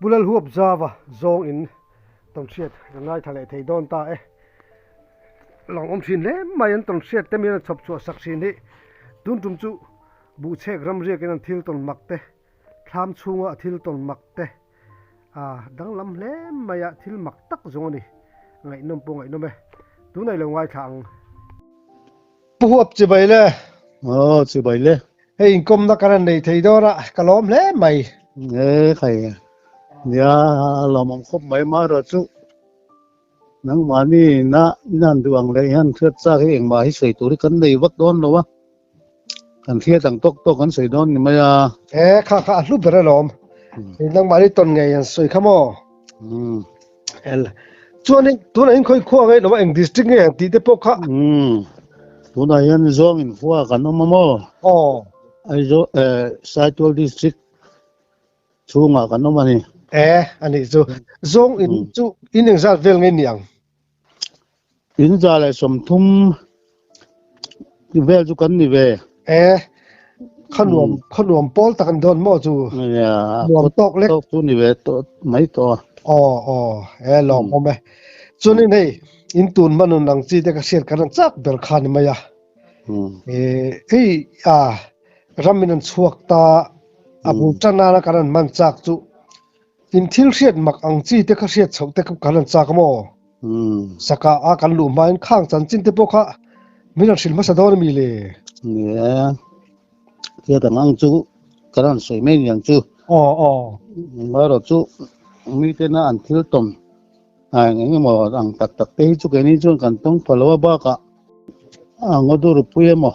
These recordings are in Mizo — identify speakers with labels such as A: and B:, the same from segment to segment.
A: Pu Lalhuap Zava zawng in tawnhriat kan ngaithla leh thei dawn ta e. Lawng awm thin hle mai an tawnhriat te mian an chhawp chhuah sak thin hi tun tum chu buhchhek ramriak in an thil tawn mak te thlam chhunga a thil tawn mak te a danglam hle mai a thil mak tak zawng a ni. Ngaihnawm pawh ngaihnawm e. Tunah i lo ngaithla ang. Pu Huap chibai le.
B: Aw chibai le.
A: Hei inkawmna kan han nei thei dawn a, ka lawm hle mai.
B: E khai nia a lawmawm khawp mai marawh chu nangmahni na in han duh ang leh hian hriat chak hi engmah hi sawi tur hi kan nei vak dawn lo a, kan hriat ang tawk tawk kan sawi dawn ni mai a.
A: E kha kha a hlu ber alawm. Nangmahni tawn ngei an sawi kha maw? El. Chuanin tunah in khawi khua nge lo a eng district nge ang tih te pawh kha.
B: Umm. Tunah hian zawng in khua kan awm a maw?
A: Aw.
B: Aizawl eh Saitual district chhungah kan awm a ni.
A: E a nih chu. Zawng in chu in engzat vel nge ni ang?
B: In 130 vel chu kan ni ve.
A: E khaw khaw nuam pawl tak an dawn maw chu? Nuam tawk lek.
B: Tawk chu ni ve tawh mai tawh a.
A: Aw aw e lawm awm e. Chuanin hei in tun hmanun ang chi te ka hriat ka rawn chak ber kha ni mai a. E hei a ram in an chhuak ta a bul tan nana kan han man chak chu In thil hriat mak ang chi te kha hriat chhoh te kha kan rawn chak a maw? Saka a kan luh hmain khang chanchin te pawh kha min rawn hrilh hmasa dawn a mi le?
B: Ni e, hriat ang ang chu kan rawn sawi mai niang chu.
A: Aw aw.
B: Amaherawh chu mite na an thil tawm eng emaw ang tak tak te hi chu keini chuan kan tawng pha lo a bakah a ngaw dur pui emaw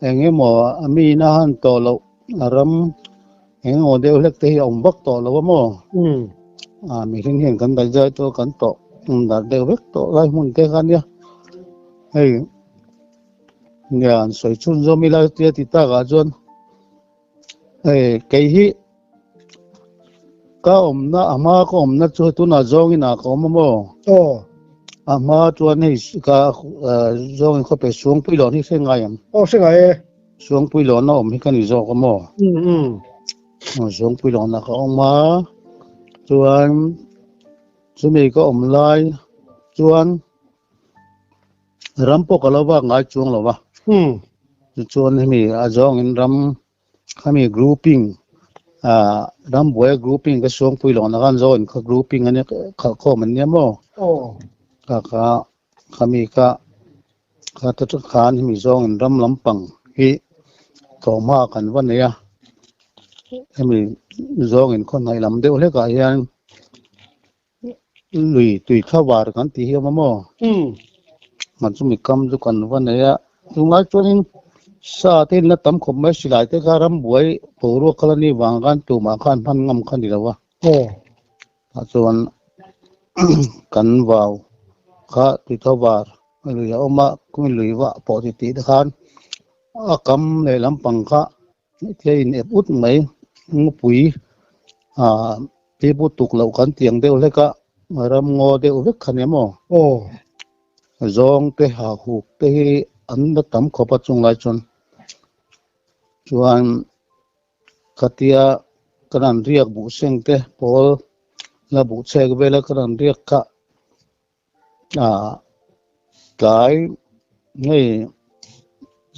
B: eng emaw mi ina han tawh loh a ram Eng emaw deuh hlek te hi a awm vak tawh lo a maw? A mihring hian kan daihzai chu kan tawh darh deuh vek tawh lai hmun te kha nia. Hei nia an sawi chhunzawm ila tia ti takah chuan hei kei hi ka awmna a hma ka awmna chu tunah zawngin ah ka awm a maw?
A: Aw.
B: A hma chuan hei ka zawngin khawpe Suangpui lawn hi hre ngai ang.
A: Aw hre ngai e.
B: Suangpui lawna awm hi ka ni zawk a maw? Suangpui lawna ka awm a, chuan chumi ka awm lai chuan ram pawh ka lo vak ngai chuang lo va. Chuan hemi a zawngin ram khami grouping ah ram buaia grouping ka Suangpui lawna khan zawngin kha grouping ania khalh khawm an nia maw? Kha kha Khami ka kha ta chu khan hemi zawngin ram lampang hi tlawmha kan va nei a, hemi zawngin khaw hnaih lam deuh hlekah hian lui tui thla var kan tih hi a awm a maw? Hman chumi kam chu kan va nei a, tunlai chuanin sa te in la tam khawp mai silai te kha rambuai boruak kha la ni vang khan tumah khan hman ngam kha ni lo a. Tah chuan kan vau kha tuitho var lui a awm a, kumi lui vah pawh ti tih te khan a kam leh lampang kha thil a in ep ut mai ngawpui ah pipu tuk loh kan tiang deuh hlek a ram ngaw deuh vek kha nia maw?
A: Aw.
B: Zawng te ha huk te hi an la tam khawp a chunglai chuan chuan. Khatia kan han riak buh seng te pawl la buh chhek vela kan han riak kha ah tlai hei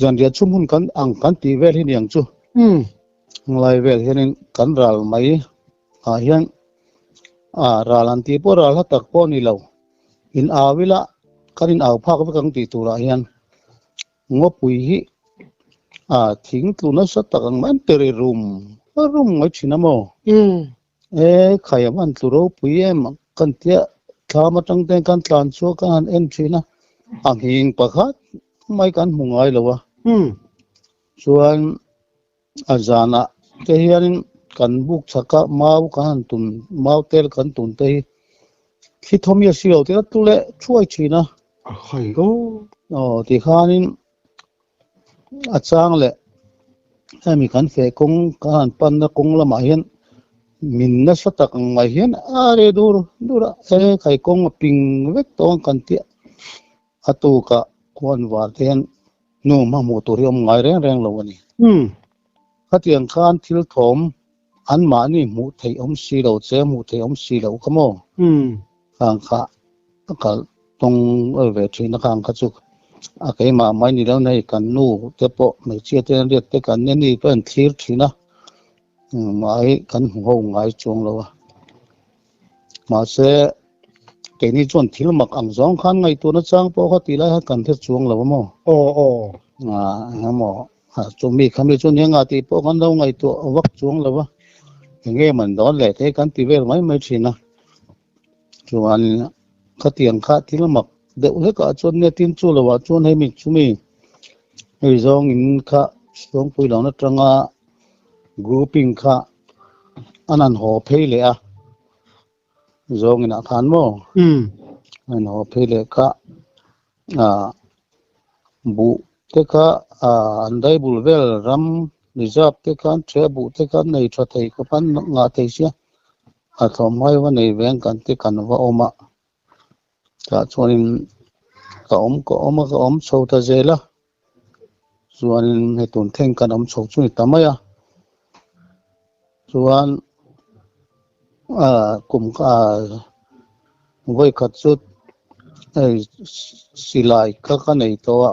B: zanriah chhum hun kan ang kan tih vel hi niang chu lai vel hianin kan ral mai ah hian ah ral an tih pawh ral hla tak pawh a ni lo in au ila kan in au phak vek ang tih turah hian Ngawpui hi a thing tlu nasa tak ang mai an ti ri rum rum mai thin a maw? E khai a van tlu ropui em kan tia thlam atang te kan tlan chhuak kan han en thin a, a nghing pakhat mai kan hmu ngai lo a. Chuan a zanah te hianin kan buk chhak a mau kan han tun mau tel kan tun te hi thli thawm hi a si lo tih a tlu leh thuai thin a.
A: A khai aw.
B: Aw tikhanin a chang leh hemi kan feh kawng kan han panna kawng lamah hian min nasa tak ang mai hian a reh dur dur a, he khai kawng a ping vek tawh ang kan tih a tukah khuan var te hian nu hma hmuh tur hi awm ngai reng reng lo a ni. Khatiang khan thil thawm an mahni hmuh theih awm si lo che hmuh theih awm si lo kha maw? Khang kha a kal tawng ve thin a khang kha chu a keimah mai ni lo nei kan nu te pawh hmeichhia te an riak te kan nia ni pawh an thlir thin a mai kan hmu ho ngai chuang lo a mahse keini chuan thil mak ang zawng khan ngaihtuah na chang pawh kha tih lai khan kan hre chuang lo a maw
A: aw aw
B: eng emaw chumi khami chu nia nga tih pawh kan lo ngaihtuah vak chuang lo a eng nge man dawn leh te kan ti vel mai mai thin a. Chuan khatiang kha thil mak deuh hlekah chuan nia tin chu loah chuan hemi chumi hei zawng in kha Suangpui lohna atanga grouping kha an han haw phei leh a zawng inah khan maw an haw phei leh kha ah buh te kha ah an daibul vel ram reserve te khan ṭhia buh te kha an nei ṭha thei khawp a an ngah thei sia. A tlawmngai va nei veng kan ti kan va awm a, tah chuanin ka awm ka awm a ka awm chho ta zel a, chuanin hei tun thleng kan awm chho chu ni ta mai a, chuan ah kum ah vawikhat chu hei silai kha ka nei tawh a.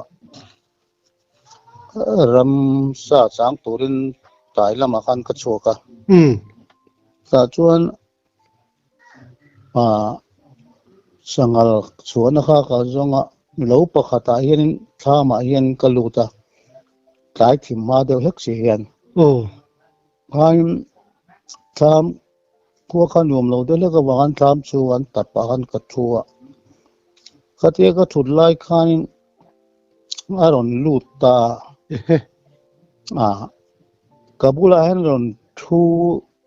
B: Ramsa chang turin tlai lamah khan ka chhuak a. Tah chuan ah sanghal chhuahna kha ka zawng a, lo pakhatah hianin thlamah hian ka lut a, tlai thim hma deuh hlek si hian. Khain thlam khua kha nuam lo deuh hlek avangin thlam chu an tapah khan ka thu a, khatia ka thut lai khanin a rawn lut ta a, ka bulah hian rawn thu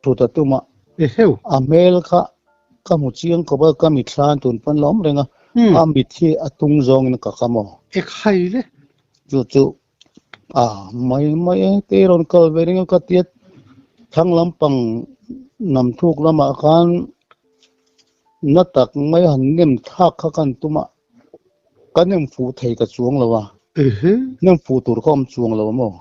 B: thut a tum a, a hmel kha ka hmu chiang khawp a, ka mit hlan tun pawn la awm reng a, a mit hi a tung zawngin ka kham aw. Chu chu a mai mai e, kei rawn kal ve ring a ka tia thlang lampang nam thuk lamah khan na tak mai han nem thlak kha kan tum a. Ka nem fuh thei ka chuang lo a, nem fuh tur ka awm chuang lo a maw?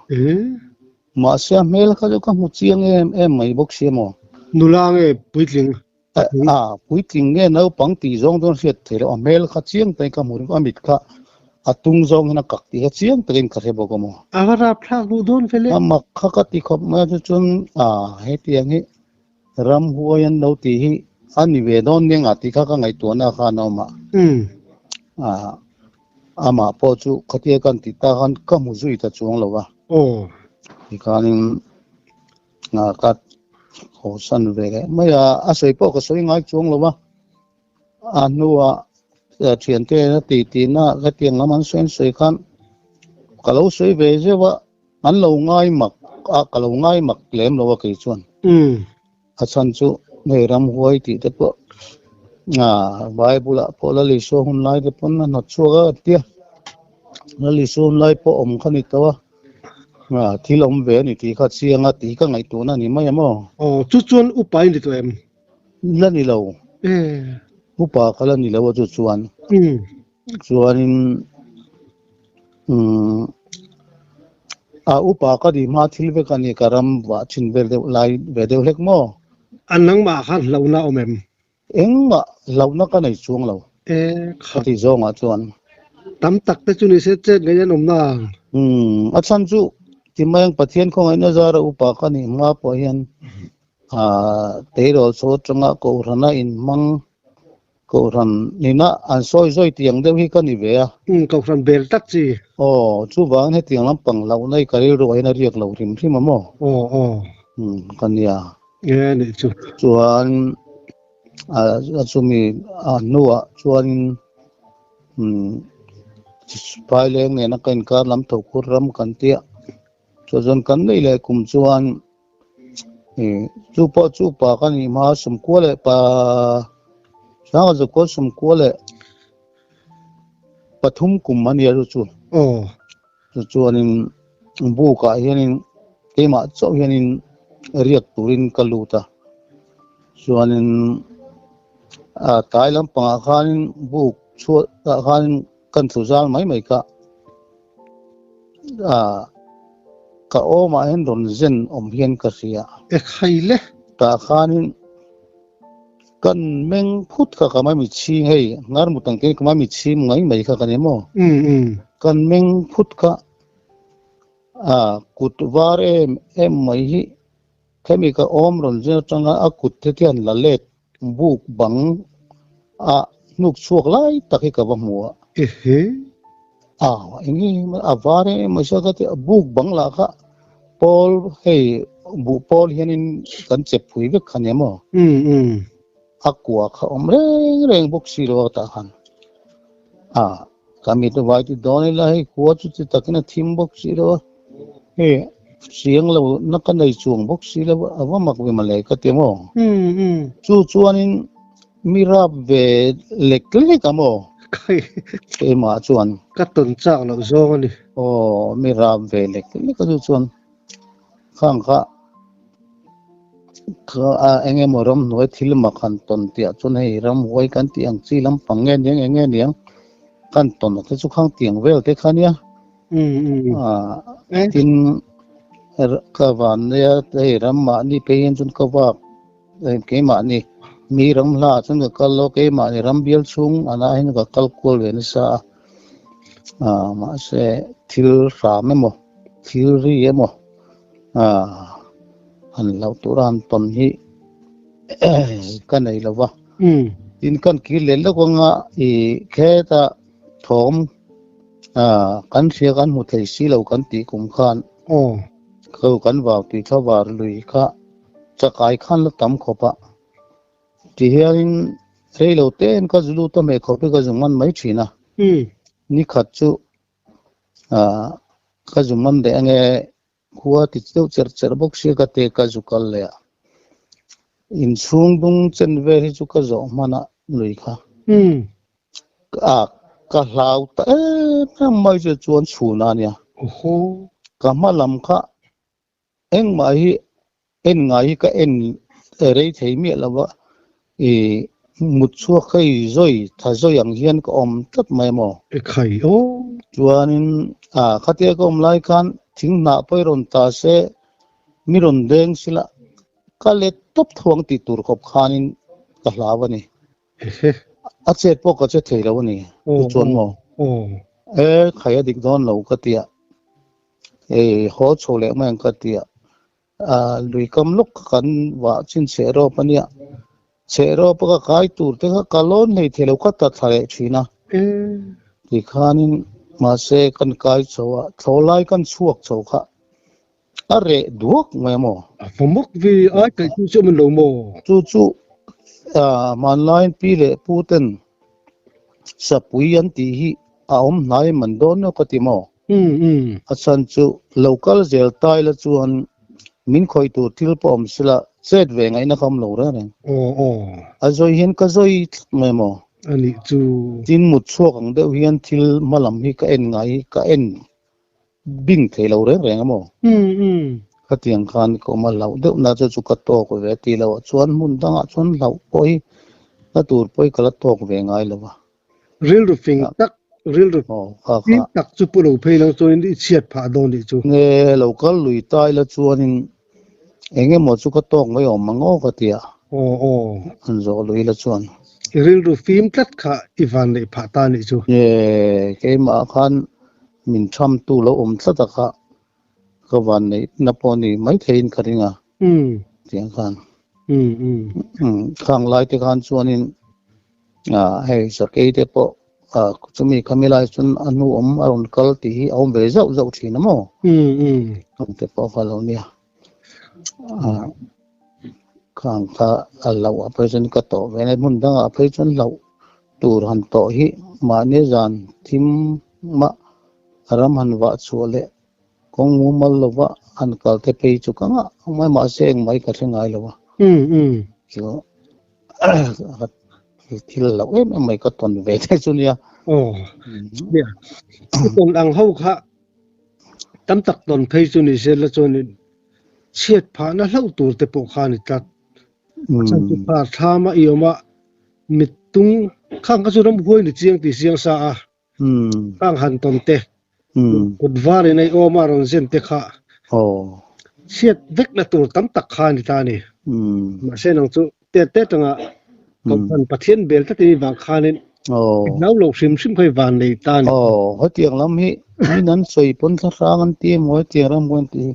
B: Mahse a hmel kha chu ka hmu chiang em em mai bawk si a maw?
A: Nula nge puitling?
B: A, puitling nge naupang tih zawng dawn hriat thei lo, a hmel kha chiang takin ka hmu ringawt, a mit kha a tung zawng hian a kak tih kha chiang takin ka hre bawk a maw?
A: A va rapthlak duh dawn ve le.
B: A mak kha ka ti khawp mai a, chu chuan a hetiang hi Ramhuai an lo tih hi a ni ve dawn nia ngah tih kha ka ngaihtuahna khan a awm a. Amah pawh chu khatia kan tih tak khan ka hmu zui ta chuang lo va. Tikhanin ka haw-san ve leh mai a, a sawi pawh ka sawi ngai chuang lo va. A hnuah thiante a tih tihna hetiang lam an sawi an sawi khan ka lo sawi ve zeuh a, an lo ngai mak a, ka lo ngai mak lem lo a kei chuan. A chhan chu hei ramhuai tih te pawh Bible ah pawh Lal Isua hun lai te pawn a hnawt chhuak a an tia, Lal Isua hun lai pawh awm kha ni tawh a, thil awm ve a ni tih kha chiang a tih ka ngaihtuahna a ni mai a maw?
A: Aw, chu chuan upa i ni tawh em?
B: La ni lo. Upa kha la ni lo a chu chuan. Chuanin umm a upa ka ni hma thil vek a ni ka ram vah thin vel deuh lai ve deuh hlek maw?
A: A nangmah khan hlauhna a awm em?
B: Engmah hlauhna ka nei chuang lo. Ka ti zawngah chuan.
A: Tam tak te chu ni se chet ngei an awmna ang.
B: Umm a chhan chu Timayang Pathian khawngaihna zara upa ka nih hma pawh hian Tleirawl chho atanga Kohhrana inhmang Kohhran nina an sawi zawi tiang deuh hi ka ni ve a.
A: Umm Kohhran bel tak chi.
B: Aw, chuvangin hetiang lampang hlauhna hi ka rilru ah hian a riak lo hrim hrim a maw?
A: Aw aw.
B: Umm ka nia.
A: E nih chu.
B: Chuan a chumi a hnuah chuanin umm Phaileng nena ka inkar lam thokhur ram kan tia. Chu chuan kan neih leh kum chuan Chu pawh chu pa ka nih hma sawmkua leh pa Sanga zakua sawmkua leh pathum kum a nia chu chu. Chu chuanin bukah hianin keimah chauh hianin riak turin ka lut a. Chuanin a tlai lampangah khanin buk chhuatah khanin kan tlu zal mai mai kha. Ka awmah hian rawn zen awm hian ka hria.
A: E khai le.
B: Tah khanin kan meng phut kha ka mai mitchhing hei ngar mut ang te ka mai mitchhing mai mai kha ka ni maw? Kan meng phut kha a kut var em em mai hi khemi ka awm rawn zir atanga a kut te hian la let buk bang a hnuk chhuak lai tak hi ka va hmu a.
A: Ehe.
B: A eng nge a var em em mai sia ka ti a buk bang lah kha pawl hei buh pawl hianin kan chep phui vek kha nia maw? A kua kha awm reng reng bawk si lo a tah khan a ka mit vai ti dawn ila hei khua chu ti takin a thim bawk si lo a hei chiang lo na ka nei chuang bawk si lo a va mak ve mawle ka ti maw? Chu chuanin Mi rap ve lek lek a maw? Keimah chuan.
A: Ka tawn chak loh zawng a ni.
B: Aw, mi rap ve lek lek a chu chuan khang kha kha a eng emaw ramhnuai thil mak han tawn tih ah chuan hei ramhuai kan tih ang chi lampang nge niang eng nge niang kan tawn te chu khang tiang vel te kha nia. Tin ka van nia hei ram mahni phei hian chuan ka vak. Keimahni mi ram hla ah chuan ka kal lo, keimahni ram bial chhung anah hian ka kal kual ve nasa a, ah mahse thil hram emaw thil ri emaw ah han hlauh tur a han tawn hi ka nei lo va, tin kan kir leh lawk anga ih kheta thawm ah kan hria kan hmu thei si lo kan tih kum khan kan vau tui thla var lui kha. Chakai khan la tam khawp a, ti hianin rei lo tein ka zu lut a hmeh khawp hi ka zu man mai thin a. Ni khat chu ah ka zu man leh ange khua ti deuh cherh cherh bawk sia ka te ka zu kal leh a. Inchhung dung chen vel hi chu ka zawh hman a lui kha. Ah ka hlau ta em em mai chu chuan chhun a nia. Ka hma lam kha Engmah hi en ngai hi ka en rei thei miah lo va, i mut chhuak hei zawi tha zawi ang hian ka awm tlat mai maw?
A: E khai aw.
B: Chuanin a khatia ka awm lai khan thing hnah pawh i rawn ta se, mi rawn deng sila ka let tawp tho ang tih tur khawp khanin ka hlau a ni.
A: Ehe.
B: A chet pawh ka che thei lo a ni. Chu chuan maw? E khai a dik dawn lo ka ti a. Hei haw chho leh mai ang ka ti a. A lui kam lawk kha kan vah chin chhe rawp a nia. Chhe rawp a ka kai tur te kha ka lawn hlei thei lo ka ta thla leh thin a. Tikhanin mahse kan kai chho a, thlawhlai kan chhuak chho kha A reh duak mai maw?
A: A fa mawk ve ai kaih tu chu awm lo maw?
B: Chu chu hmanlaiin pi leh pu ten sapui an tih hi a awm hnai man dawn emaw ka ti maw? A chhan chu lo kal zel tai la chuan min khawih tur thil pawh awm sela chet ve ngaihna kha awm lo reng reng. A zawi hian ka zawi tlat mai maw?
A: A nih chu.
B: Tin mut chhuak ang deuh hian thil hmalam hi ka en ngai hi ka en Bing thei lo reng reng a maw? Khatiang khan ka awm a hlauh deuh na chu chu ka tawk ve ti lo ah chuan hmun dangah chuan hlauh pawh hi ka tur pawh hi ka la tawk ve ngai lo a.
A: Rilru fing tak, rilru fim tak chu pu lo phei lo chuanin i chhiat phah dawn nih chu.
B: Nge lo kal lui ta ila chuanin eng emaw chu ka tawk mai awm ang aw ka ti a.
A: Aw aw.
B: An zawh lui ila chuan.
A: I rilru fim tlat kha i van neih phah ta nih chu.
B: Nge keimah khan Min thamtu lo awm tlat a kha ka van neih na pawh ni maitheiin ka ring a tiang khan. Khang lai te khan chuanin hei sakei te pawh chumi khami lai chuan a hnu awm a rawn kal tih hi a awm ve zauh zauh thin a maw? Khang te pawh kha lo nia. Khang kha a hlauh ah phei chuan ka tawh ve a, hmun dangah phei chuan hlauh tur han tawh hi mahni zan thim mah ram han vah chhuah leh kawng mumal lova han kal te phei chu ka ngah mai mahse engmah hi ka hre ngai lo a. Chu thil loh em em mai ka tawn ve te chu nia.
A: Aw nia i tawn ang ho kha tam tak tawn phei chu ni se la chuanin chhiat phahna hlauh tur te pawh kha a ni tlat. Chhan chu kha thlama i awm a mittung khang kha chu ramhuai ni chiang tih siang sa a. Khang han tawn te kut var in ei awm a rawn zen te kha chhiat vek na tur tam tak kha a ni ta a ni. Mahse nang chu tet tet anga Kohhran Pathian bel tlat in i vang khanin i hlau lo hrim hrim kha i van nei ta a ni.
B: Aw, hetiang lam hi min an sawi pawn thla hrang an ti emaw hetiang ram pawn an ti hi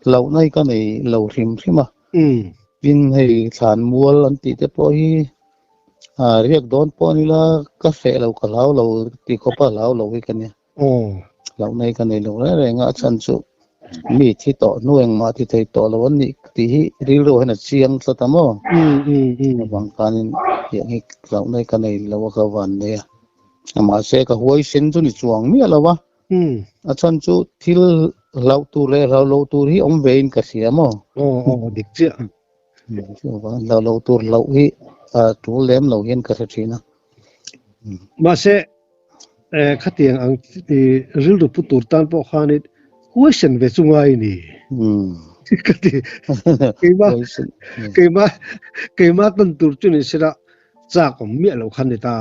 B: hlauhna hi ka nei lo hrim hrim a. Tin hei thlan mual an tih te pawh hi riak dawn pawh ni la ka hreh lo ka hlau lo ti khawp a hlau lo hi ka nia. Hlauhna hi ka nei lo reng reng a, a chhan chu mi thi tawh hnu engmah ti thei tawh lo an nih tih hi rilru hian a chiang tlat a maw? Avang khanin tiang hi hlauhna hi ka nei lo a ka van nei a, mahse ka huaisen chu ni chuang miah lo a, a chhan chu thil hlauh tur leh hlauh loh tur hi awm vein ka hria maw?
A: Aw dik chiah.
B: Chuvang hlauh loh tur hlauh hi a tul lem lo hian ka hre thin a.
A: Mahse khatiang ang rilru pu tur tan pawh khanin huaisen ve chu ngai ni. Ka ti. Keimah keimah keimah tan tur chu ni sela chak awm miah lo khan ni ta.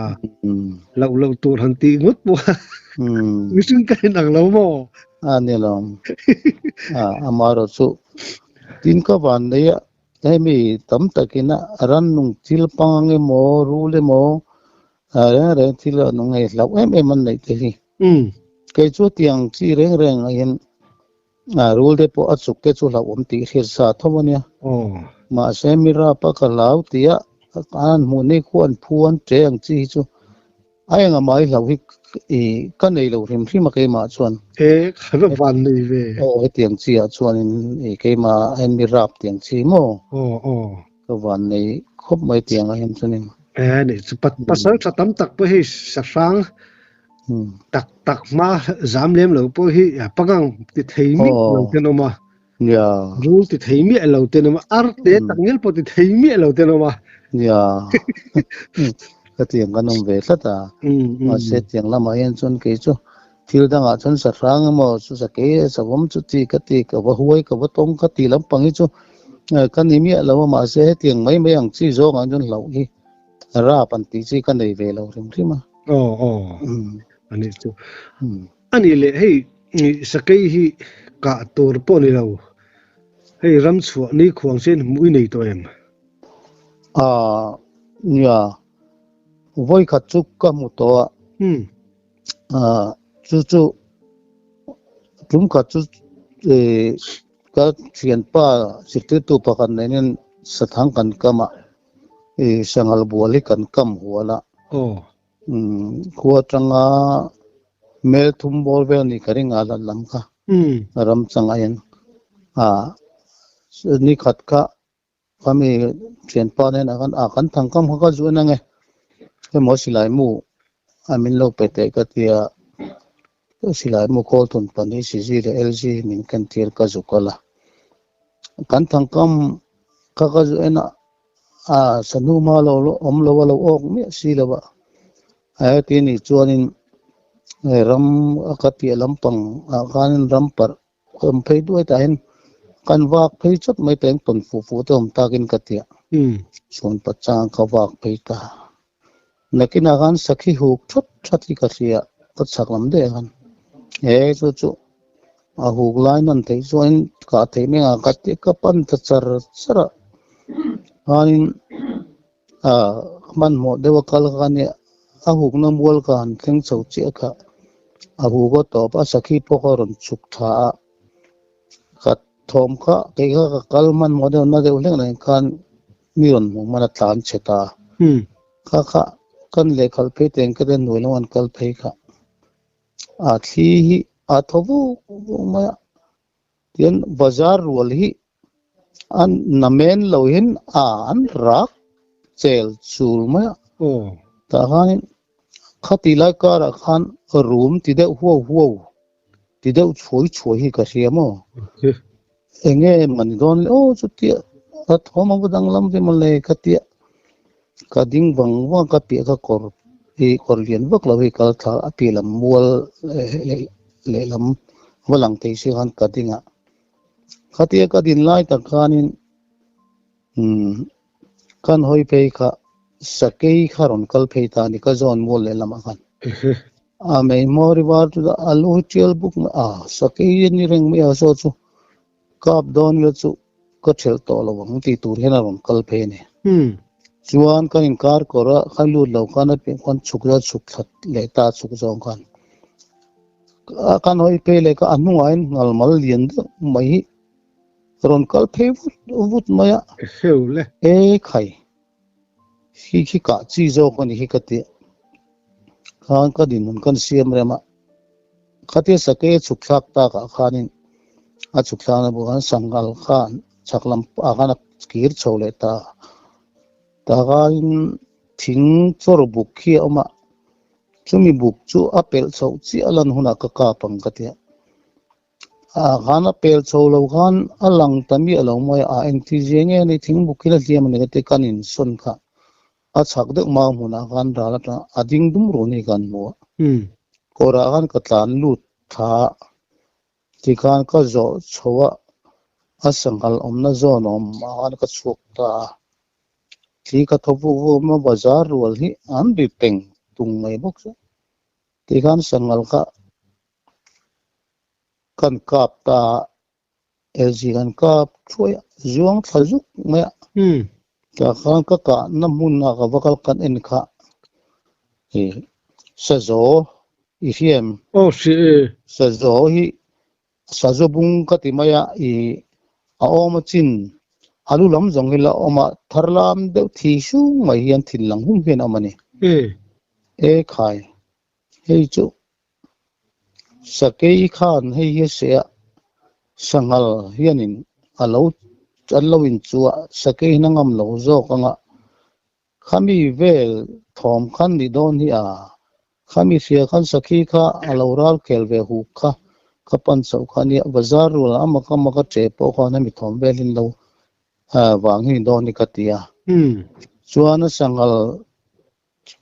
A: Loh loh tur han tih ngawt pawh mihring ka inang lo maw?
B: A ni lo. Amaherawh chu tin ka van nei a hemi tam takin a rannung thil pang emaw rul emaw reng reng thil a nung hei hlauh em em an neih te hi. Kei chu tiang chi reng reng ah hian rul te pawh a chuk te chu hlauhawm tih hriat sa tho a nia. Mahse mi rap a ka hlau tia an hmuh ni khu an phu an che ang chi hi chu A enga mai hlo hi i ka nei lo hrim hrim a keimah chuan.
A: E, ka va van nei ve.
B: Aw, hetiang chi ah chuanin i keimah ah hian mi rap tiang chi maw?
A: Aw, aw.
B: Ka van nei khawp mai tiang ah hian chuanin.
A: E, nei chu pasal tha tam tak pawh hi sahrang tak tak hma zam lem lo pawh hi pangang ti thei miah lo ten awm a.
B: Nia.
A: Rul ti thei miah lo ten awm a, ar te tak ngial pawh ti thei miah lo ten awm a.
B: Nia. Ka tiang kan awm ve tlat a. Mahse tiang lamah hian chuan kei chu thil dangah chuan sahrang emaw chu sakei savawm chu ti ka ti ka va huai ka va tawng ka ti lampang hi chu ka ni miah lo a mahse hetiang mai mai ang chi zawngah chuan hlauh hi rap an tih chi ka nei ve lo hrim hrim a.
A: Aw aw. Ani chu. A nih leh hei sakei hi kah tur pawh ni lo, hei ram chhuah ni khuang chian hmuh i nei tawh em?
B: Aaa nia, vawi khat chu ka hmu tawh a, aaa chu chu tum khat chu ka thianpa zirtirtu pakhat nen hian sathang kan kam a, ih sanghal bual hi kan kam hual a.
A: Aw.
B: Khua atanga mel thum bawr vel ni ka ring a la lam kha ram changah hian ni khat kha khami thianpa nen ah khan ah kan thangkam kha ka zuan ange hemaw silai mu a min lo pe teh ka tia silai mu khawl thun pahnih CG leh LG min ken tir ka zu kal a kan thangkam kha ka zuan a. A sahnu hma lo awm lo a lo awk miah si lo a, heti a nih chuanin hei ram a ka piah lampang ah khanin ram parh ka awm phei duai tah hian kan vak phei chawt mai ta eng tawn fuh fuh te awm takin ka tia chhuan pachang ka vak phei ta nakinah khan sakhi huk that that hi ka hria ka chhak lam daih ah khan he chu chu A huk lai nan theih chuan kah theih mai ang ka ti ka pan ta char char a khanin ah hmanhmawh deuh a kal kha nia a hukna mual ka han thleng chho chiah kha a huk a tawp a sakhi pawh kha a rawn chhuk tha a ka thawm kha kei kha ka kal hmanhmawh deuh na deuh hlek nen khan mi rawn hmuh hman a tlan chhe ta kha kha kan lehkhalh phei teng ka den hnuai lam an kal phei kha. A thli hi a thaw vuk vuk mai a, tian bazar rual hi an namen lo hian a an rak chel chul mai a, tah khanin khati lai karah khan rum ti deuh huau huau ti deuh chhuai chhuai hi ka hria maw? Enge mani dawn le aw chutia a thawm a va danglam ve mawle ka tia ka ding vang vang ka piah ka kawr hi kawr lian vak lo hi kal thla a piah lam mual lehlam va lang thei si khan ka ding a khatia ka din lai tak khanin umm kan hawi phei kha sakei kha rawn kal phei ta a ni ka zawn mual lehlamah khan. A mei hmawr i var chu a lu hi tial buk mai a sakei a ni reng mai a saw chu kap dawn ila chu ka thelh tawh lo ang tih tur hian a rawn kal phei a ni. Chuan kan inkar kawr a khan lut lo khan a piah khan chhuk la chhuk thla leh ta chhuk zawng khan kan hawi phei leh kha a hnungah hian ngal mal lian deuh mai hi rawn kal phei vut vut mai a. E khai Khi khi kah chi zawk a ni hi ka ti. Khan ka dinhmun kan siam rem a, khatia sakei a chhuk thlak takah khanin a chhuk thlakna bulah khan sanghal khan chhak lam ah khan a kir chho leh ta a. Tah khanin thing chawr buk khi a awm a, chumi buk chu a pelh chhoh chiah a lan hunah ka kap ang ka ti a. Ah khan a pel chho lo khan a lang ta miah lo mai a, engti zia nge ni thingbuk hi la hliam a ni ka ti kan insawn kha a chhak deuh mau hmunah khan ral atang a ding dum run hi kan hmu a, kawrah khan ka tlan lut thla a, tikhan ka zawh chho a, a sanghal awmna zawn awm ah khan ka chhuak ta a, thli ka thaw vuk vuk a, bazar rual hi an ri peng tung mai bawk chu, tikhan sanghal kha Kan kap ta a, LG kan kap thuai a, zuang thla zuk mai a. Tah khan ka kahna hmun a ka va kal kan en kha i sazaw i hria em?
A: Aw hria e.
B: Sazaw hi sazaw bung ka ti mai a, i a awm a chin a lu lam zawng hi la awm a, thar lam deuh thi sung mai hian thin lang hum hian a awm a ni. E khai, hei chu Sakei khan hei hi a seh a, sanghal hianin a lo an lo inchuah sakei hian a ngam lo zawk ang a, khami vel thawm khan nih dawn hi a, khami hria khan sakhi kha a lo ral khel ve huk kha ka pan chauh kha nia, bazar rual a mak a mak a che pawh khan hemi thawm vel hi an lo vang hi ni dawn hi ka ti a, chuan a sanghal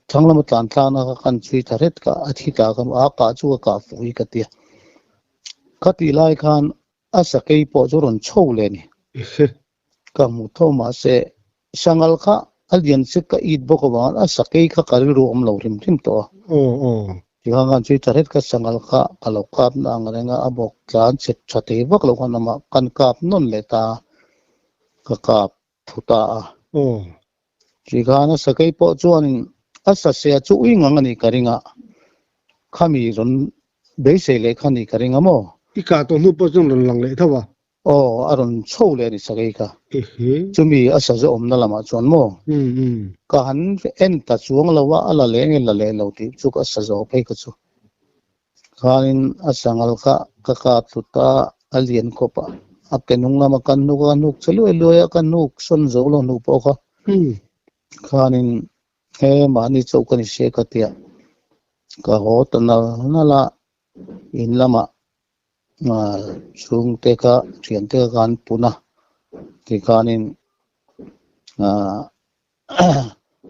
B: Thlang lama tlan tlana ka kan chhui ta hret ka a thi ta ka a kah chu ka kah fuh hi ka tia. Ka tih lai khan a sakei pawh chu rawn chho leh a ni. Ka hmu tho mahse sanghal kha a lian che ka it bawk avangin a sakei kha ka rilru awm lo hrim hrim tawh a. Tikhan khan chhui ta hret ka sanghal kha ka lo kap na ang reng a, a bawk tlan chhe tha thei vak lo khan amah kan kap nawn leh ta a, ka kap thu ta a. Tikhan a sakei pawh chuanin a sasea chu ui ngang a nih ka ring a, khami rawn beisei leh kha nih ka ring a maw?
A: I kah tawh hnu pawh chuan rawn lang leh tho a.
B: Aw, a rawn chho leh a ni sakei kha. Chumi a sa zawhawmna lamah chuan maw? Ka han en ta chuang lo a, a la leh nge la leh lo tih chu ka sa zawh phei kha chu. Khanin a sanghal kha ka kap thlut a, a lian khawp a, a ke hnung lama kan hnuk a, ka hnuk che luai luai a, ka hnuk sawn zo lo hnu pawh kha. Khanin he mahni chauh ka ni se ka tia, ka haw ta nal nal a, in lamah chhungte kha thiante kha kan pun a, tikhanin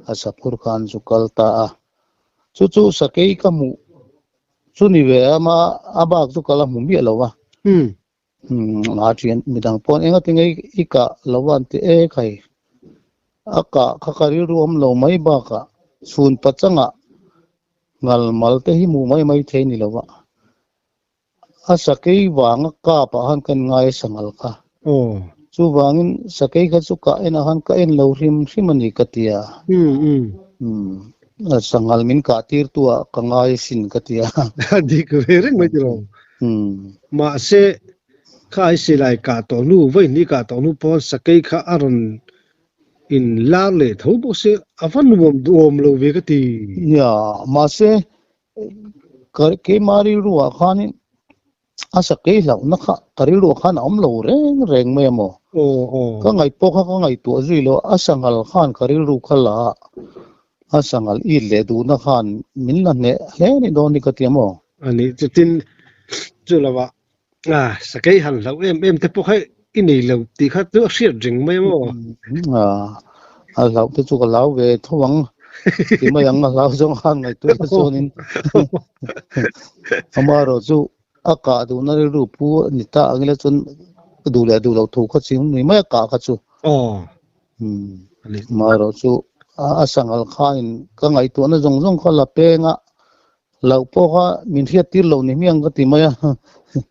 B: a saphur khan chu kal ta a, chu chu sakei ka hmuh chu ni ve a ma a bak chu kal a hmu miah lo a a thian midang pawn enga tinge i kah lo a an ti e khai a kah kha ka rilru awm lo mai bakah chhun pachangah ngal mal te hi hmuh mai mai thei ni lo a. A sakei vanga kap ah khan kan ngai a sanghal kha. Chuvangin sakei kha chu ka en ah khan ka en lo hrim hrim a ni ka ti a. Sanghal min kah tir tu ah ka ngai asin ka ti a.
A: A dik ve reng mai tilo. Mahse kha ai silai kah tawh hnu vaihnih kah tawh hnu pawn sakei kha a rawn in lar leh tho bawk se a va nuam duhawm lo ve ka ti.
B: Nia, mahse Keimah rilruah khanin a sakei hlauhna kha ka rilruah khan a awm lo reng reng mai a maw? Ka ngaih pawh kha ka ngaihtuah zui lo, a sanghal khan ka rilru kha la a, a sanghal it leh duhna khan min la hneh hle a nih dawn hi ka ti a maw?
A: A nih chutin chu lovah sakei han hlauh em em te pawh kha i nei lo tih kha chu a hriat reng mai a maw?
B: A hlauh te chu ka hlau ve tho ang ti mai ang a hlau zawng khan ngaihtuah na chuanin amaherawh chu a kah duhna rilru pu a ni ta ang ila chuan duh leh duh loh thu kha ching ni mai a kah kha chu. Amaherawh chu a sanghal khanin ka ngaihtuahna zawng zawng kha la peng a Loh pawh kha min hriat tir lo ni hmiang ka ti mai a.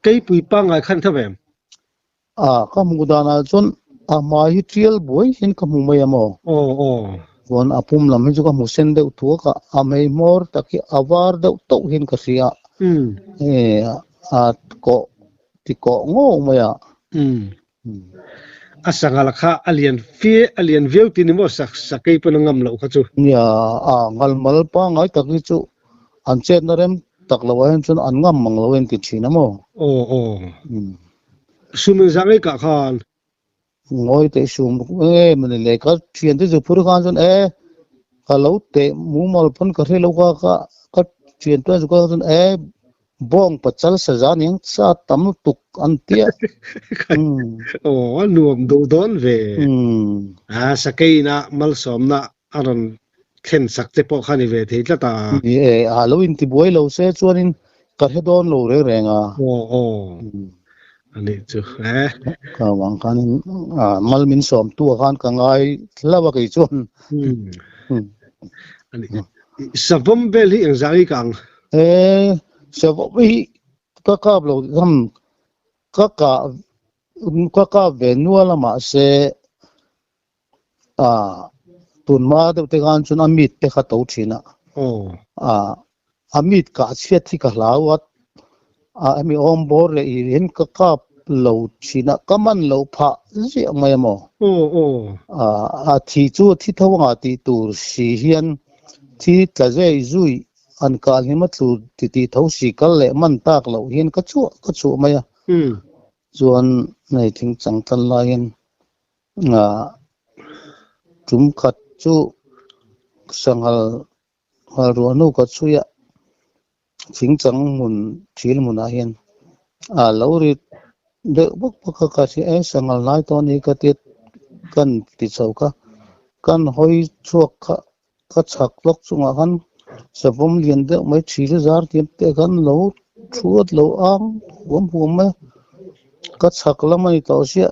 A: Keipui pangngai khan tho em?
B: A, ka hmuh danah chuan A hmai hi tial buai hian ka hmu mai a maw?
A: Aw aw.
B: Chuan a pum lam hi chu ka hmu sen deuh thuak a, a mei hmawr tak hi a var deuh tauh hian ka hria a. E a kawh ti kawh ngawk mai a.
A: A sanghal kha a lian fe a lian viau tih ni maw sak sakei pawn a ngam loh kha chu.
B: Nia, a ngalmal pangngai tak hi chu an chetna rem tak loh ah hian chuan an ngam mang lo a inti thin a maw?
A: Aw aw. Sum engzah ngei kah khan?
B: Ngawi teh sum em a ni le, ka thiante chu phur khan chuan e ka lo teh mumal pawn ka hre lo ka ka ka thiante chu ka chuan e bawng pachal saza aniang sa tam lutuk an tia.
A: Aw a nuam duh dawn ve. A sakei ina malsawmna a rawn thlen sak te pawh kha ni ve thei tlat a.
B: Ni e, a lo intibuai lo se chuanin ka hre dawn lo reng reng a.
A: Aw aw a nih chu e.
B: Ka vang khanin mal min sawm tu ah khan ka ngai hlauh a kei chuan.
A: A nih savawm vel hi engzah nge ka ang?
B: E savawm hi ka kap lo tham ka kah ka kap ve nual a mahse Tunhma deuh te khan chuan a mit te kha to thin a. A mit kah chhiat hi ka hlau a, a hemi awm bawr leh ih hian ka kap lo thin a, ka man loh phah ziah mai a maw. A thi chu a thi tho anga tih tur si hian thi tla zui zui an kah hlim a tlu ti tih tho si kal leh man tak loh hian ka chhuah ka chhuah mai a. Chuan hei thing chang tan laiin Tum khat chu sanghal nghal ruah hnu ka chhui a, thingchang hmun thil hmunah hian a lo ri deuh bawk bawk a, ka hria e sanghal hnai tawh a ni ka tia kan ti chho kha, kan hawi chhuak kha ka chhak lawk chungah khan savawm lian deuh mai thil zar tiam te khan lo thuat lo ang huam huam mai a, ka chhak lam a ni tawh sia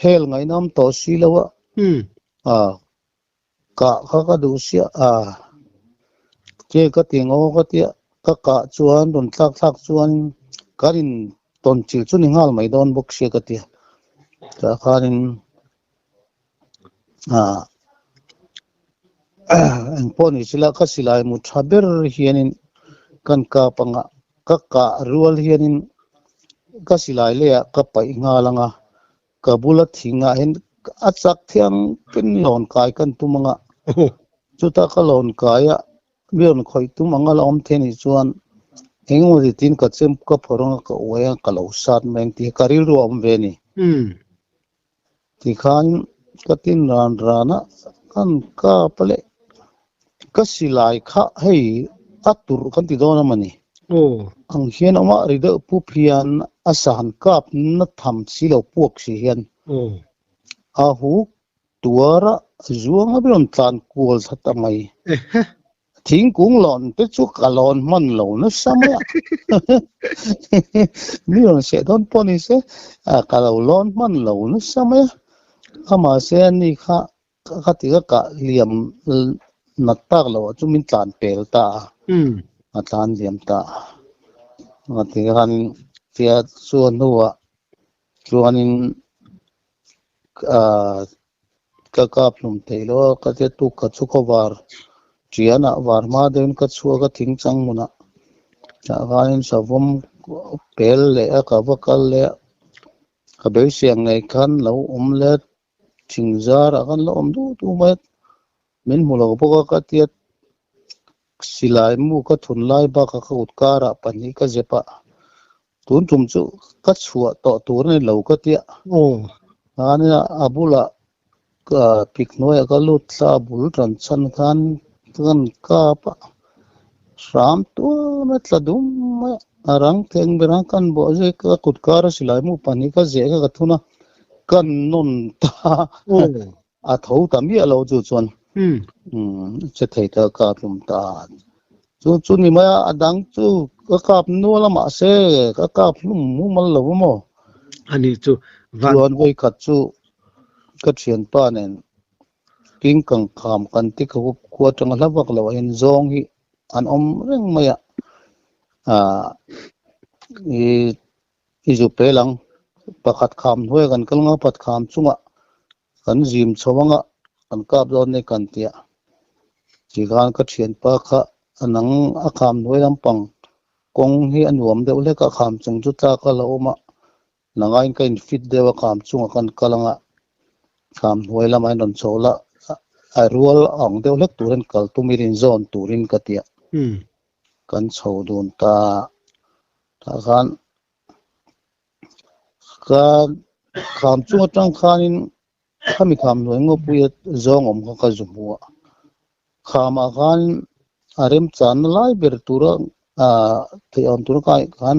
B: hel ngaihnam tawh si lo a, ah kah kha ka duh sia ah che ka ti ngaw ka tia ka kah chuan rawn thlak thlak chuan kan in tawn chilh chu ni nghal mai dawn bawk sia ka tia tah khanin. Engpawh ni sela ka silai mu tha ber hianin kan kap anga ka kah rual hianin ka silai leiah ka paih nghal anga ka bula thingah hian a chak thiang ten lawn kai kan tum anga chuta ka lawn kaia mi rawn khawih tum anga la awm thei anih chuan engemaw tin ka chem ka phawrh anga ka uai a ka lo sat mai ang tih hi ka rilru a awm ve a ni. Tikhan ka tin ran ran a, kan kap a leh ka silai kha hei a turh kan ti dawn a mawni. Ang hian awm a, ri deuh pup hian a san kap na tham si lo puak si hian a huk tuar a, zuang a rawn tlan kual thla ta mai. Thingkung lawn te chu ka lawn hman lo nasa mai a. Mi rawn seh dawn pawh ni se ka lo lawn hman lo nasa mai a. Amah se ani kha ka ti ka kah liam nat tak loh ah chu min tlan pel ta a. A tlan liam ta a. A ti khan tia chuan hnuah chuanin Ka kap hlum thei lo a, ka tia tuk khat chu khaw var ṭianah var hma deuhin ka chhuak a thing chang hmunah tah khanin savawm pel leh a ka va kal leh a, ka beisei ang ngei khan lo awm leh thing zarah khan lo awm duh duh mai a, min hmu lo bawk a ka tia silai mu ka thun lai bakah ka kut karah pahnih ka zep a. Tun tum chu ka chhuah tawh tur a ni lo ka tia. Ania a bulah ka pik hnuaiah ka lut thla a bul tan chhan khan kan kap a, hram tuam a tla dum mai a, a rang thleng ber a kan bawh zui ka kut kar a silai mu pahnih ka zeh kha ka thun a, kan nawn ta a tho ta miah lo chu chuan che thei ta ka tlum ta. Chu chu ni mai a, a dang chu ka kap nual a mahse ka kap hlum mumal lo a maw?
A: A nih chu van.
B: Chuan vawikhat chu ka thianpa nen king kang kham kan ti kha hup khua atanga hla vak loh ah hian zawng hi an awm reng mai a, ah i i zu pel ang. Pakhat kham hnuaia kan kal nga, pakhat kham chungah kan zim chho anga kan kap dawn nia kan ti a. Tikhan ka thianpa kha a nang a kham hnuai lampang kawng hi a nuam deuh hlek a, kham chung chu tlak a la awm a, Nangaiin ka in fit deuh a kham chungah kan kal anga kham hnuai lamah in rawn chho la, a rual ang deuh hlek turin kal tum i rinzawn turin ka ti a. Kan chho dun ta tah khan ka kham chung atang khanin khami kham hnuai ngawpuia zawng awm kha ka zu hmu a. Khamah khan a remchanna lai ber tura theih awm tura ka khan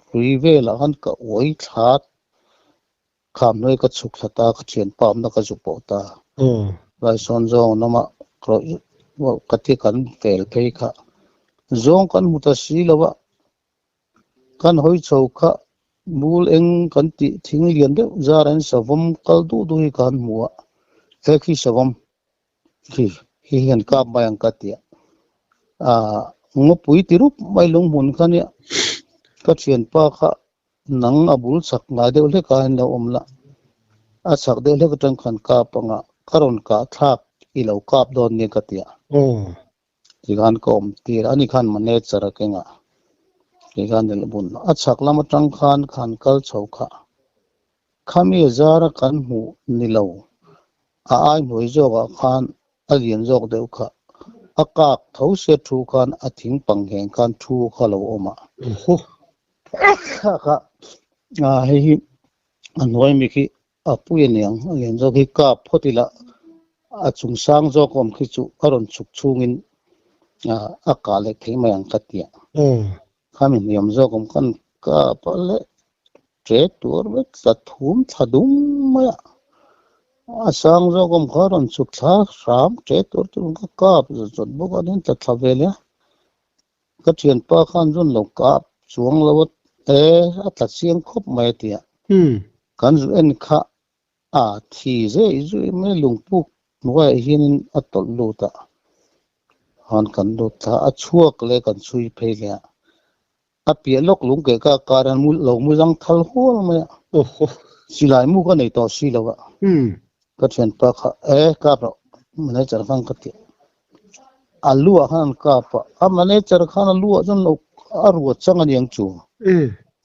B: hrui velah khan ka uai thla kham hnuai ka chhuk thla ta ka thianpa awmna ka zu pawh ta. Laisawn zawng lama ka ti kan fel phei kha zawng kan hmu ta si lo a. Kan hawi chho kha bul eng kan tih thing lian deuh zar an savawm kal duh duh hi kan hmu a, he khi savawm khi hi hian kap mai ang ka ti a, ah ngawpui ti rup mai lunghmun kha nia ka thianpa kha nang a bul chak ngai deuh hlek a in lo awm la, a chak deuh hlek atang khan kap anga ka rawn kah thlak i lo kap dawn nia ka ti a. Tikhan ka awm tir a, ani khan manager a keng a, tikhan nilh bun a chhak lam atang khan khan kal chho kha khami zara kan hmuh ni lo, a ai hnuai zawkah khan a lian zawk deuh kha a kak tho sia thu khan a thing pang ngheng khan thu kha lo awm a. Kha kha hei hi a hnuai mi khi A pui aniang, a lian zawk hi kap phawt ila a chung sang zawk awm khi chu a rawn chhuk chhungin a kah leh thei mai ang ka ti a. Khami hniam zawk awm khan kap a leh ṭe tur vek tla thum thla dum mai a. A sang zawk awm kha a rawn chhuk thla hram ṭe tur chu ka kap zawt zawt bawk a, nin tla thla ve leh a. Ka thianpa khan rawn lo kap chuang lo a e, a tla chiang khawp mai a ti a. Kan zu en kha a thi zeh zui mai lungpuk hnuaiah hianin a tawlh lut a, han kan lut thla a chhuak leh kan chhui phei leh a, a piah lawk lung keh ka kar hian mu lo mu zang thal hual mai a, silai mu ka nei tawh si lo a, ka thianpa kha e kap rawh manager khan ka ti a. A luah khan an kap a, a manager khan a luah chuan lo a ruat chang a niang chu.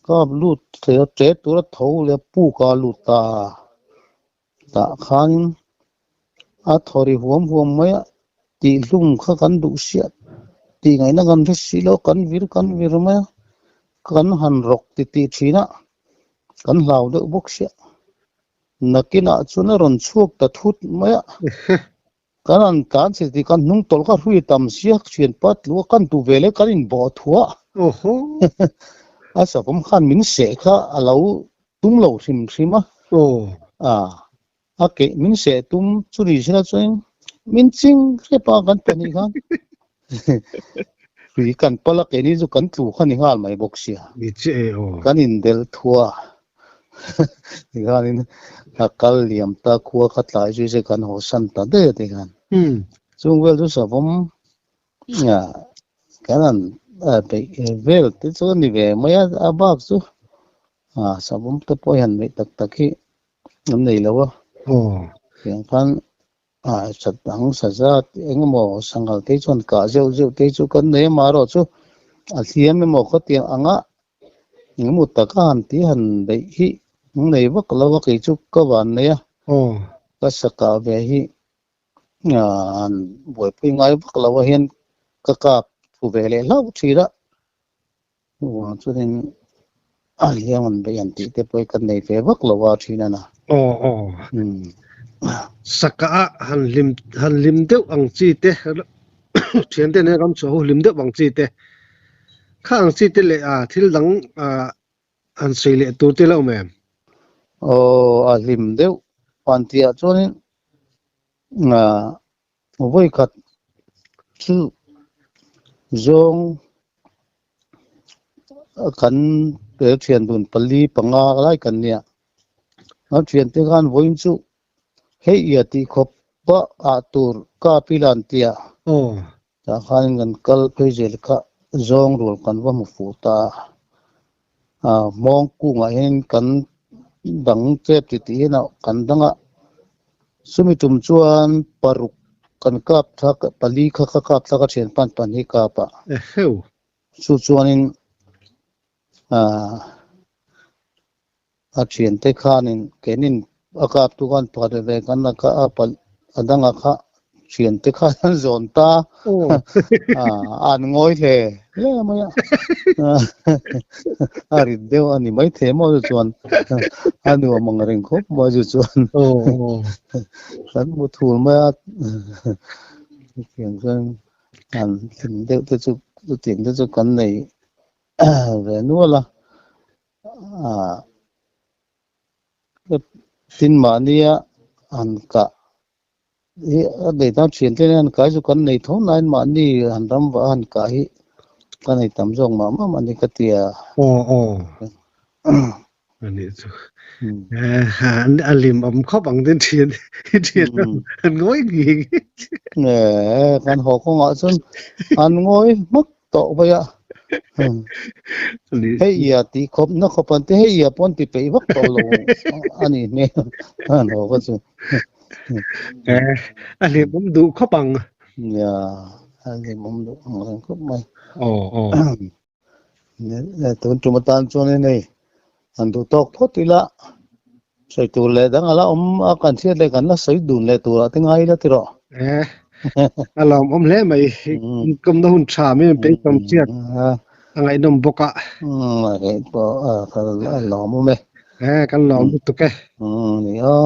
B: Kap lut thei a ṭe tura tho leh puk a lut ta tah khanin a thaw ri huam huam mai a, tihhlum kha kan duh siah tih ngaihna kan hre si lo, kan vir kan vir mai a, kan han rawk titih thin a, kan hlau deuh bawk siah. Nakinah chuan a rawn chhuak ta thut mai a. Kan an tlan chhe tih kan hnung tawlh kha hrui tam sia thian pat lu a kan tu ve leh kan in bawh thua.
A: Awhaw.
B: A savawm khan min seh kha a lo tum lo hrim hrim a.
A: Aw.
B: A a keih min seh tum chu ni sela chuan min ching hrep a kan pahnih khan. Hrui kan pal a keini chu kan tlu kha ni nghal mai bawk sia.
A: Ni chiah e aw.
B: Kan in delh thua. Tikhanin a kal liam ta khua kha tlai zui se kan haw san ta daih a tikhan. Chung vel chu savawm kan han beih vel te chu a ni ve mai a, a bak chu savawm te pawh hian beih tak tak hi an nei lo a. Tiang khan sat ang saza eng emaw sanghal te chuan kah zeuh zeuh te chu kan nei a, amaherawhchu a hliam emaw khawtiang anga Engemaw taka han tih han beih hi ang nei vak lo a, kei chu ka van nei a, ka sakah ve hi han buaipui ngai vak lo a hian ka kap thu ve leh hlauh thin a, chuvang chuanin a hliam han beih han tih te pawh hi ka nei ve vak lo a thin a na.
A: Aw aw. Sakah a han hlim han hlim deuh ang chi te thian te nen ram chhuah ho hlim deuh ang chi te Kha ang chi te leh a thil dang han sawi leh tur te la awm em?
B: Aw, a hlim deuh pan tih ah chuanin vawi khat chu zawng kan thian dun pali panga lai kan nia. A thian te khan vawiin chu hei ia tih khawp pah ah tur ka pilan tia. Tah khanin kan kal phei zel kha zawng rual kan va hmu fuh ta a. Hmawng kungah hian kan dang tep ti tih in a kan dang a, chumi tum chuan paruk kan kap thak pali kha ka kap thak a thian pan pan hi kap a.
A: Eheu.
B: Chu chuanin ah a thiante khanin keinin a kaptu khan pakhat ve ve kan la kha a palh a danga kha thiante khan an zawn ta a an ngawi hle hle mai a a rit deuh a ni maithei maw chu chuan a nuam ang reng khawp mai chu chuan kan mu thul mai a chutiang chuan an hlim deuh te chu chutiang te chu kan nei ve nual a. Ah tin mahnia han kah hi a nei tan thian te hian kai chu kan nei tho nain mahni han ram vah a han kah hi ka nei tam zawk mah mah mah a ni ka ti a.
A: Aw aw a nih chu a lim awm khawp ang din thian hi thian an ngawi ngi ngi.
B: Kan haw kawngah chuan an ngawi hmak tawh mai a. Hei ia tih khawp na khawp an ti hei ia pawh an ti peih vak tawh lo a nih hmel an haw kha chu.
A: A hlimawm duh khawp ang.
B: Nia, a hlimawm duh ang reng khawp mai.
A: Aw aw.
B: Tun tum atan chuan hei an duh tawk phawt ila sawi tur leh dang ala awm a kan hriat leh kan la sawi dun leh turah te ngai ila tiraw.
A: Eh, a lawmawm hle mai. Inkawmna hun tha min rawn peih tam chiat a ngaihnawm bawk a.
B: A lawmawm e.
A: Eh, kan lawm lutuk e.
B: Ni aw.